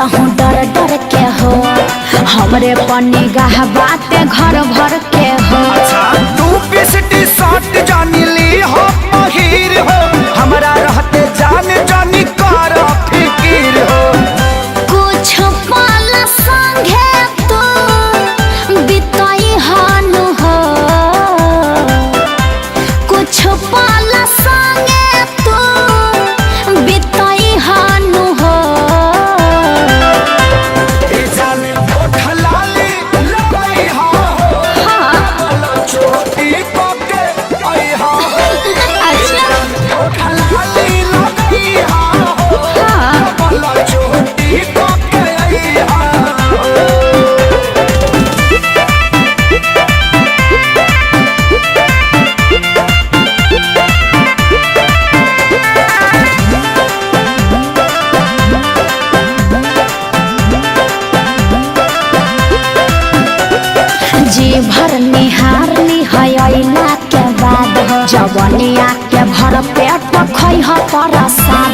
कसहु डर डर के हो, हमरे पर निगाह बाटे घर भर के हो। अच्छा तू पिसटी शर्ट जानी ली हो पहिर हो, हमरा रहते जान जानी कर फिकीर हो। कुछ पल संगे तू बिताई हानु हो, कुछ पल संगे तू बिताई हानु हो। ए जाने ओठ लाली लबई हा हो, बोलो चोटी पके आई हा हो। अच्छा। ओठ लाली लबई हा हो, बोलो चोटी पके आई हा हो। जी भर निहार ली है अइला के बाद हो, जवनिया के भर पेट खै ह परसाद